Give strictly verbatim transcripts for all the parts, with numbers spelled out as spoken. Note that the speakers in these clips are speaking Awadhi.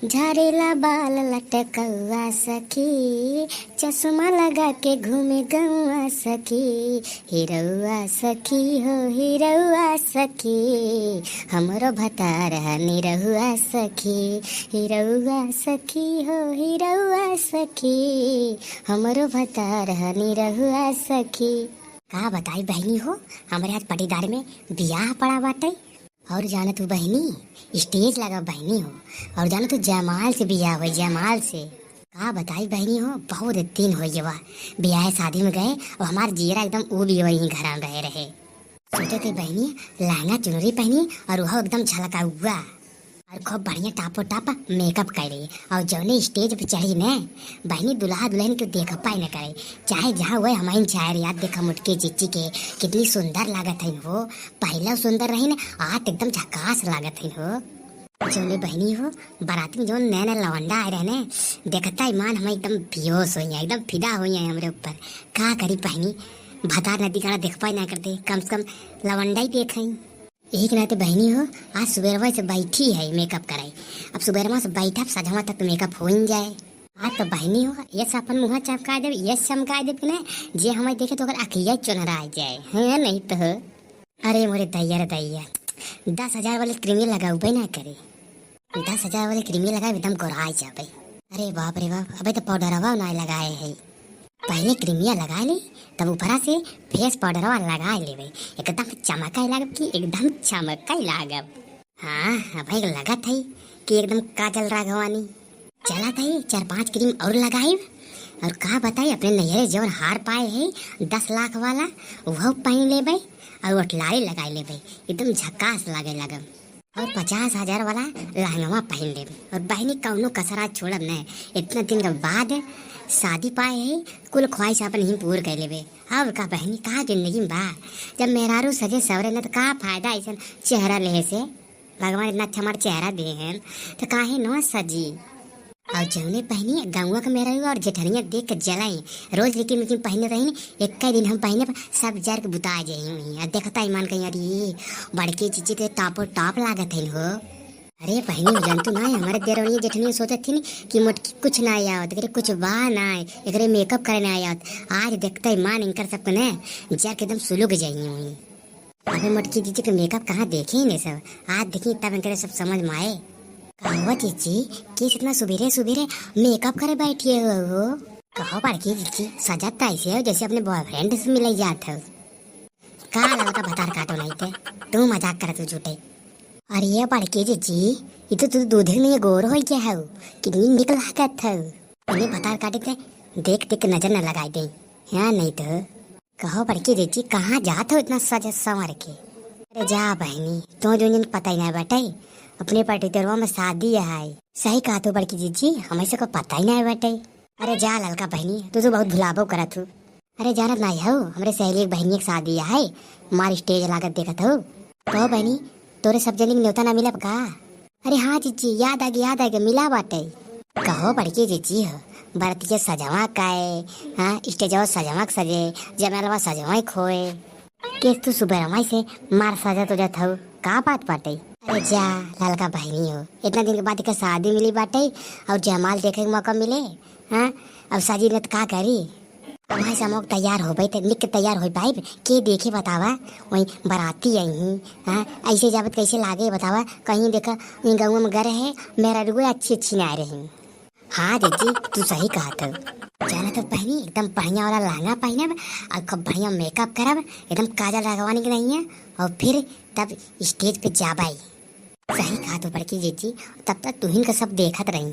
झारेला बाल लटकौआ सखी, चश्मा लगा के घूमे गौआ सखी। हिरौआ सखी हो हिरौआ सखी, हमरो भतार ह निरहुआ सखी। हिरौआ सखी हो हिरौआ सखी, हमरो भतार ह निरहुआ सखी। का बताई बहिनी हो, हमरे आज पटीदार में बियाह पड़ा बाटे। और जाने तू बहिनी, stage लगा बहिनी हो, और जाने तू जयमाल से बियाह होई, जयमाल से। का बताई बहिनी हो, बहुत दिन होइ गवा बियाह शादी में गए, और हमार जियरा एकदम ऊब गवा यहीं घरा में रहे रहे। सोचे थे बहिनी, लहंगा चुनरी पहनी और वह एकदम झलका हुआ, और खूब बढ़िया टापो टाप makeup करी, और जौने stage पे चढ़ी ने बहिनी, दुल्हा दुल्हन के देख पाए न करे, चाहे जहाँ हुए हमाइन चाहे याद देखा मोटकी जिज्जी के कितनी सुंदर लागत है हो। पहले सुंदर रही ने, आज एकदम झकास लागत है हो। जौने बहिनी हो, बारात में जौन नया नया लवंडा आए रहे ने, देखता ईमान हम एकदम बेहोश होई है, एकदम फिदा होई है हमरे ऊपर। का करी बहिनी, भतार नदी काड़ा देख पाए ना करते, कम से कम लवंडा ही देखें। एक नाते बहिनी हो, आज सुबेरवा से बैठी है makeup कराई। अब सुबेरवा से बैठब, सजवा तक makeup होइन जाए। आज तो बहिनी हो, ये से अपन मुँह चमकाए देब, ये से चमकाए देब कि ना, जे हमें देखे तो ओकर अखिया चुनरा जाए, है नहीं तो। अरे मोरे दैया रे दैया, दस हजार वाले क्रीमी लगाउबे ना करे। दस हजार वाले क्रीमी लगाए एकदम गोराई जाबे। अरे बाप रे बाप, अबे तो पाउडरवा ना लगाए है। पहले क्रीमिया लगा ली, तब ऊपरा से फेस पाउडरवा लगा लेबे, एकदम चमकाए लागब कि एकदम चमकाए लागब। हाँ, अब एक लगत है कि एकदम काजल राघवानी। चला था ये चार पांच क्रीम और लगाइब। और का बताई, अपने नैहरे जौन हार पाए है दस लाख वाला, वह पहन लेबे और ओठलाली लगाई लेबे, एकदम झकास लागे लगब। और पचास हजार वाला लहंगवा पहन लेबे। और बहिनी कौनो कसरा छोड़ब न, इतना दिन के बाद शादी पाए है, कुल ख्वाहिश अपन ही पूर कर लेबे। और का बहिनी, का जिंदगी में बा, जब मेहरारू सजे सवरे न, तो का फायदा ऐसन चेहरा लेहे से? भगवान इतना अच्छा हमार चेहरा दिए हैं, तो काहे न सजी? और जौने बहिनी गौवा के मेहरारू और जेठनिया देख के जलाई, रोज लेकिन लेकिन पहने रही, एक दिन हम पहने, सब जर के बुता जाई हुई। और देखता ईमान कहीं, अरे बड़की जिज्जी के टापो टाप लागत है हो। अरे बहिनी, जानतू ना, हमारे देरवनी जेठनी सोचत थी कि मोटकी कुछ ना आवत, एकरे कुछ बा ना, एकरे makeup करे ना आवत। आज देखते ईमान इनकर सबको ने जर के एकदम सुलुग जाई हुई। अबे मोटकी जिज्जी के makeup कहाँ देखी ने सब, आज देखी तब इनके सब समझ में आए। कहो जिज्जी, किस इतना सुबेरे सुबेरे makeup करे बैठी हो? कहो बड़की जिज्जी, सजत तो ऐसे हो जैसे अपने boyfriend से मिले जात हो। का ललका भतार काटो नहीं थे, तू मजाक करत हो झूठे। अरे ये बड़की जिज्जी, ये तो तू दूधे में गोर हो गया हो, कितनी निक लागत हो। इन्हें भतार काटे थे, देख देख के नजर न लगाई दे, हाँ नहीं तो। कहो बड़की जिज्जी, कहाँ जात हो इतना सज संवर के? अरे जा बहिनी, तो जो जिन पता ही नहीं बाटे, अपने पटीदरवा में शादी है। सही कहा तू बड़की जिज्जी, हमें से को पता ही नहीं बाटे। अरे जा ललका बहिनी, तू तो बहुत भुलाबो करत हूँ। अरे जानत नहीं हो, हमरे सहेली एक बहिनी एक शादी है, मार stage लागत देखत हो। कहो बहिनी, तोरे सब जनी के न्योता ना मिलब का? अरे हाँ जिज्जी, याद आ गई, याद आ गई, मिला बाटे। कहो बड़की जिज्जी हो, बरतिया सजवा काए, हाँ, stageवा सजवा के सजे, जयमालवा सजवा के होए। के तू सुबेरवा से मार सजत उजत हो, का बात बाटे? अरे जा ललका बहिनी हो, इतना दिन के बाद एक शादी मिली बाटे और जयमाल देखे के मौका मिले, हाँ, अब सजी न त का करी? अब वहाँ से हम लोग तैयार होबे, त निक तैयार हो पाइब, के देखे बतावा, वहीं बराती आई ही, हाँ, ऐसे जाबत कैसे लागे बतावा, कहीं देखा, वहीं गाँव में घर है, मेहरारू अच्छी अच्छी ना रही। हाँ जिज्जी, तू सही कहत हो। जाना तो बहिनी, एकदम बढ़िया वाला लहंगा पहनब और खूब बढ़िया makeup करब, एकदम काजल राघवानी के नहीं है, और फिर तब stage पे जाबाई। सही कहा तू बड़की जिज्जी, तब तक तुहिन का सब देखत रही।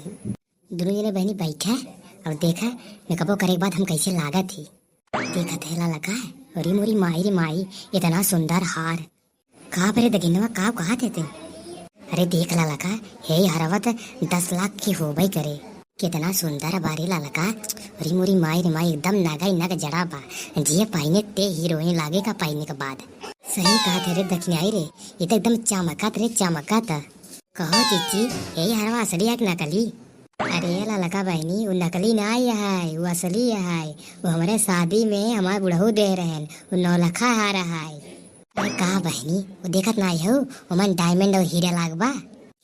दोनों जने बहिनी बैठा और देखा मेकअपो करे के बाद हम कैसे लागत ही। देखत है ललका, अरे मोरी माई रे माई, इतना सुंदर हार। का बरे दगिनवा, का कहा थे ते? अरे देख ललका, हे हरवा त दस लाख की होबे करे। कितना सुंदर बारे ललका, अरे मोरी माई रे माई, एकदम नगाई नग जड़ा बा। जे पहिने ते हीरोइन लागे का पहिने के बाद। सही कहा थे रे दखिनाई रे, ये तो एकदम चमकत रे चमकत। कहो जिज्जी, हे हरवा असली है कि नकली? अरे ललका बहिनी, उ नकली ना है, उ असली है। उ हमरे शादी में हमार बुढ़ऊ दे रहन, उ नौलखा हार है। अरे का बहिनी, उ देखत ना हो, ओमन diamond और हीरा लाग बा।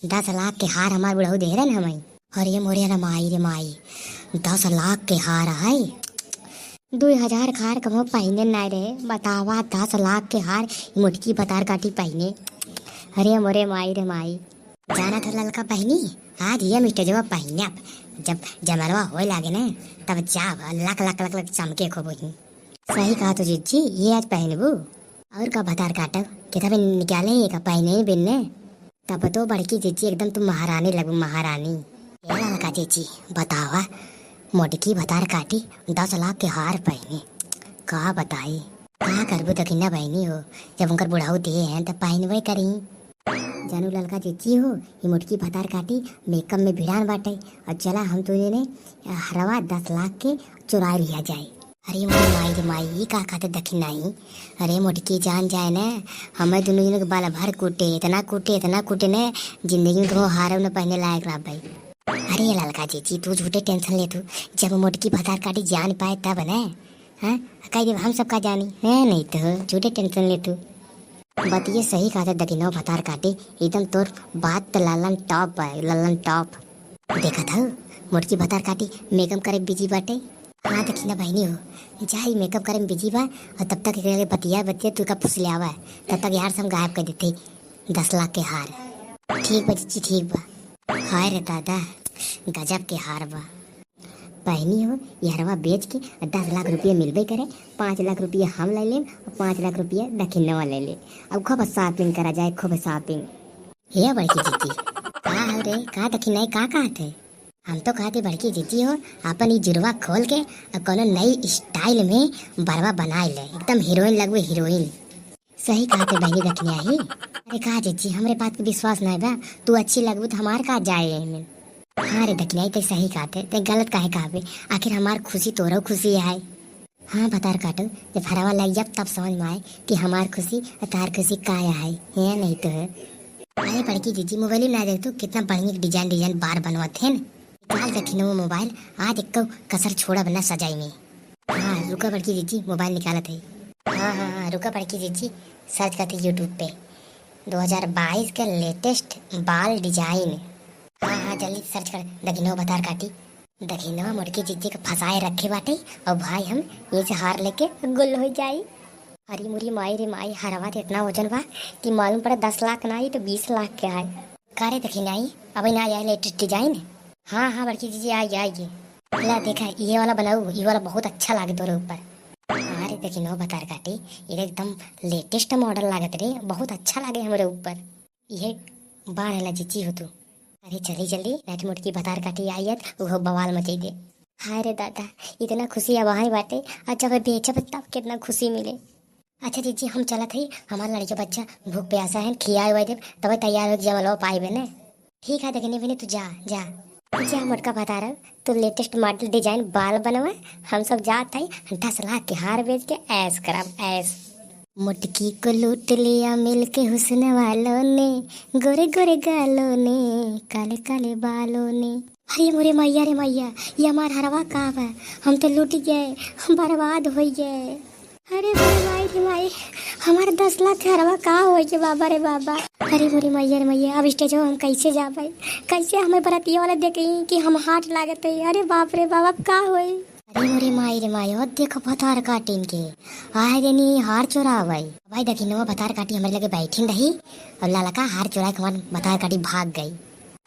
दस लाख के हार हमार बुढ़ऊ दे रहन हमें। अरे मोरे रे माई रे माई, दस लाख के हार है। दुई हजार के हार कबहुँ पहिने नाहीं रहे, बतावा, दस लाख के हार ई मोटकी भतार काटी पहिने। अरे मोरे माई रे माई। जानत हो ललका बहिनी, आज ये मिस्टेजवा पहिनब, जब जयमालवा होए लागे न, तब जाब, लक लक लक लक चमके खूब ही। सही कहत हो जिज्जी, ये आज पहिनबू। और का भतार काटब, कितना भी निकाले ही का पहिने ही बिन्ने। तब तो बड़की जिज्जी एकदम तू महारानी लगू, महारानी। ए ललका जिज्जी, बतावा, मोटकी भतार काटी दस लाख के हार पहिने, का बताई, का करबू दखिना बहिनी हो, जब उनकर बुढ़ाऊ दिए हैं त पहिनबे करी। जानू ललका जिज्जी हो, ई मोटकी भतार काटी मेकअप में भिड़ान बाटे, और चला हम तू ने हरवा दस लाख के चुराए लिया जाए। अरे मोरे माई रे माई, ई का खातिर दखिनाई? अरे मोटकी जान जाए न, हमें दुनों जने के बाल भर कूटे, इतना कूटे, इतना कूटे न, जिंदगी में कबहुँ हारव न पहिने लायक रह भाई। अरे ललका जिज्जी, तू झूठे टेंशन ले तू, जब मोटकी भतार काटी जान पाए तब न, हाँ, कह देब हम सब का जानी, हैं, नहीं तो झूठे टेंशन ले तू। बतिये सही कहत है दखिनवा भतार काटी, एकदम तोर बात त लल्लन टॉप है, लल्लन टॉप। देखत हौ, मोटकी भतार काटी मेकअप करे बिजी बाटे। हाँ दखिना बहिनी हो, जा ई मेकअप करे में बिजी बा, और तब तक एकरे बतिया बतिया तू का फुसलियावा, तब तक यार से हम गायब कर देते दस लाख के हार। ठीक बा जिज्जी, ठीक बा। हाय रे दादा, गजब के हार बा। बहिनी हो, ई हरवा बेच के दस लाख रुपया मिलबे करे, पाँच लाख रुपया हम ले लेब और पाँच लाख रुपया दखिनवा ले ले। अब खूब shopping करा जाए, खूब shopping। हे बड़की जिज्जी, का हो रे, का दखिनाई, का कहत है? हम तो कहते बड़की जिज्जी हो, अपन ई जुरवा खोल के और कोनो नई style में बरवा बनाए ले, एकदम हीरोइन लगबे, हीरोइन। सही कहत है बहिनी दखिनाई। अरे का जिज्जी, हमरे बात के विश्वास नाहीं बा? तू अच्छी लगबू त हमार का जाए एमे? हाँ रे दखिनाई, ते सही कहत है, ते गलत काहे कहबे? आखिर हमार खुशी तोरो खुशी है। हाँ भतार काटो, जब हरवा लग जाब तब समझ में आए कि हमार खुशी और तार खुशी का है, है नहीं तो है। अरे बड़की जिज्जी, मोबाइल ना देख तू, कितना बढ़िया design design बार बनवत है न। निकाल दखिनवा मोबाइल, आज एक्को कसर छोड़ब ना सजाई में। हाँ, रुका बड़की जिज्जी, मोबाइल निकालत है। हाँ, हाँ, हाँ, रुका बड़की जिज्जी, search करते YouTube पे दो हज़ार बाईस के latest बाल design। हाँ, हाँ, जल्दी search कर, दखिनवा भतार काटी। दखिनवा मोटकी जिज्जी के फंसाए रखे बाटे, और भाई हम ये से हार लेके गुल हो जाई। अरे मोरी माई रे माई, हरवा त इतना वजन बा कि मालूम पड़े दस लाख ना, ई तो बीस लाख के है। का रे दखिनाई, अबे ना आया latest design? हाँ, हाँ, बड़की जिज्जी, आई, आई। ला देखा, ये वाला बनाऊ, ये वाला बहुत अच्छा लागे तोरे ऊपर। हाँ रे दखिनवा भतार काटी, ये एकदम latest model लागत रे, बहुत अच्छा लागे हमरे ऊपर। ये बाढ़ ला जिज्जी हो तू। अरे चली जल्दी, नहीं तो मोटकी भतार काटी आई है, वो बवाल मचाई दे। हाय रे दादा, इतना खुशी अब वहाँ बाटे, और जब बेचब तब कितना खुशी मिले। अच्छा जिज्जी, हम चलत हई, हमार लड़के बच्चा भूख प्यासा है, खियाए उआए देब, तबे तैयार हो जयमालवा पाइबे ने। ठीक है दखिनवा बहिनी, तू जा, जा। जा मोटका भतार, तू latest model design बाल बनवा, हम सब जात हई दस लाख के हार बेच के ऐश करब, ऐश। मोटकी को लूट लिया मिलके हुस्न वालों ने, गोरे गोरे गालों ने, काले काले बालों ने। अरे मोरे मैया रे मैया, ये हमार हरवा का बा? हम तो लूट गए, हम बर्बाद हो गए। अरे मोरे माई रे माई, हमार दस लाख के हरवा का हो गए बाबा रे बाबा। अरे मोरे मैया रे मैया, अब स्टेजवा हम कैसे जाबे? कैसे हमें बरातिया वाला देखे कि हम हाट लागत है? अरे बाप रे बाप, अब का होई? अरे मोरे माई रे माई, और देखो भतार काटिन के आए देनी हार चोरावे। भाई दखिनवा भतार काटी हमरे लगे बैठिन रही और ललका हार चोरा के हमार भतार काटी भाग गई।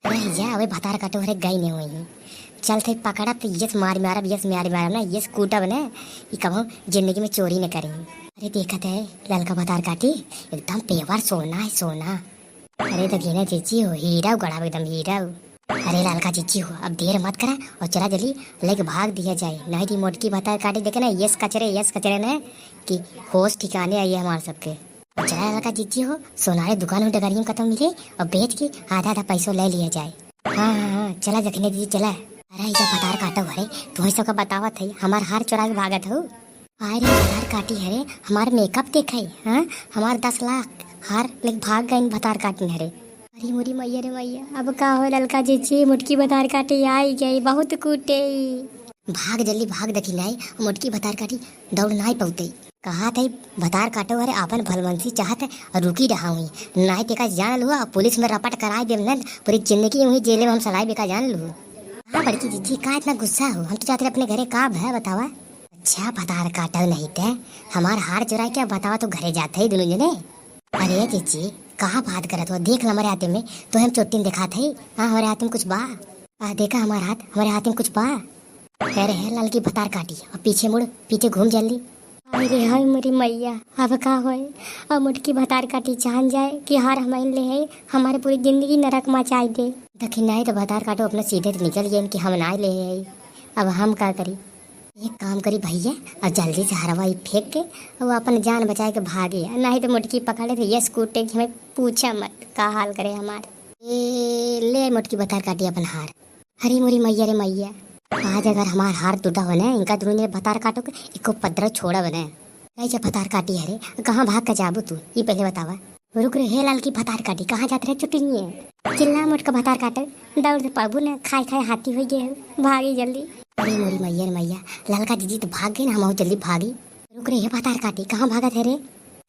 रह जा, अबे भतार काटो हरे गई नहीं हुई। चल थे पकड़ब तो यस मार मारब, यस मार मारब ना, यस कूटब ना, ई कबो जिंदगी में चोरी न करी। अरे देखत है ललका भतार काटी, एकदम pure सोना है, सोना। अरे दखिना जिज्जी हो, हीरा गढ़ा एकदम हीरा। अरे ललका जिज्जी हो, अब देर मत करा और चला जल्दी लेके भाग दिया जाए, नहीं तो मोटकी भतार काटी देखे ना, यस कचरे, यस कचरे ना कि होश ठिकाने आई है हमार सबके। चला ललका जिज्जी हो, सोनारे दुकान हो डगरिया में कतौ मिले और बेच के आधा आधा पैसो ले लिया जाए। हाँ, हाँ, हाँ, चला दखिना जिज्जी, चला। अरे, एजा भतार काटो हरे, तुहई सबका बतावत है, हमार हार चोरा के भागत हो। हाय रे, भतार काटी हरे, हमार makeup देखाई, हाँ, हमार दस लाख हार लेके भाग गइन भतार काटिन हरे। अरे मोरी मैया रे मैया, अब का हो ललका जिज्जी, मोटकी भतार काटी आई गई, बहुत कूटे। भाग जल्दी भाग दखिनाई, मोटकी भतार काटी दौड़ नाई पौते। कहा थे भतार काटो हरे, आपन भलमनसी चाहत है और रुकी रहा हुई, नाई तेका जान लुआ, पुलिस में रपट कराए देब न, पूरी जिंदगी हुई जेले में हम सड़ाई बेका जान लुआ। हाँ बड़की जीजी, का इतना गुस्सा हो? हम तो जात रहे अपने घरे, का भय बतावा? अच्छा, भतार काटल नहीं ते, हमार हार चुरा के बतावा तो घरे जात है दुनू जने। अरे जीजी, कहाँ बात करत हो? देख ल हमरे हाथे में, तो हम चोटिन दिखात है। हाँ, हमरे हाथ में कुछ बा। आ देखा हमार हाथ, हमरे हाथ में कुछ बा। अरे हे ललकी भतार काटी, अब पीछे मुड़, पीछे घूम जल्दी। अरे हाय मोरी मैया, अब का होए? अब मोटकी भतार काटी जान जाए कि हार हमइन ले है, हमारे पूरी जिंदगी नरक मचाई दे। देखी नहीं तो भतार काटो अपने सीधे तो निकल गए कि हम ना ले है, अब हम का करी? एक काम करी भैया, अब जल्दी से हरवा ई फेंक के वो अपन जान बचाए के भागे, नहीं तो मोटकी पकड़े तो यस कूटे कि हमें पूछा मत का हाल करे हमार। ए ले मोटकी भतार काटी अपन हार। अरे मोरी मैया रे मैया, आज अगर हमार हार टूटा हो ना, इनका दुनू ने भतार काटो के एको पद्रा छोड़ा बने। कैसे भतार काटी है रे? कहाँ भाग के जाबू तू, ई पहले बतावा। रुक रे, हे ललकी भतार काटी, कहाँ जात रहे चुटिनिए? चिल्ला मोटका भतार काटे, दौड़ से पाबू ने, खाए खाए हाथी हो गए, भागी जल्दी। अरे मोरी मैया रे मैया, ललका जीजी तो भाग गई ना, हम जल्दी भागी। रुक रे, हे भतार काटी, कहाँ भागत है रे?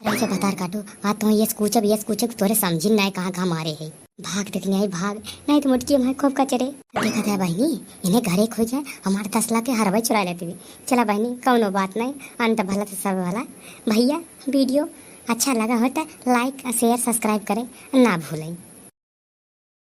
अरे भतार काटो, आज तो यस कूचब, यस कूचब, तोरे समझिन ना कहाँ कहाँ मारे है। भाग देखने आई, भाग, नहीं तो मोटकी हमारे खूब कचरे। देखत है बहिनी, इन्हें घरे खोज है, हमारे दस लाख के हरवा चुरा लेते भी। चला बहिनी, कौनो बात नहीं, अंत भला तो सब भला। भैया, वीडियो अच्छा लगा हो तो like, share, subscribe करें ना भूलें।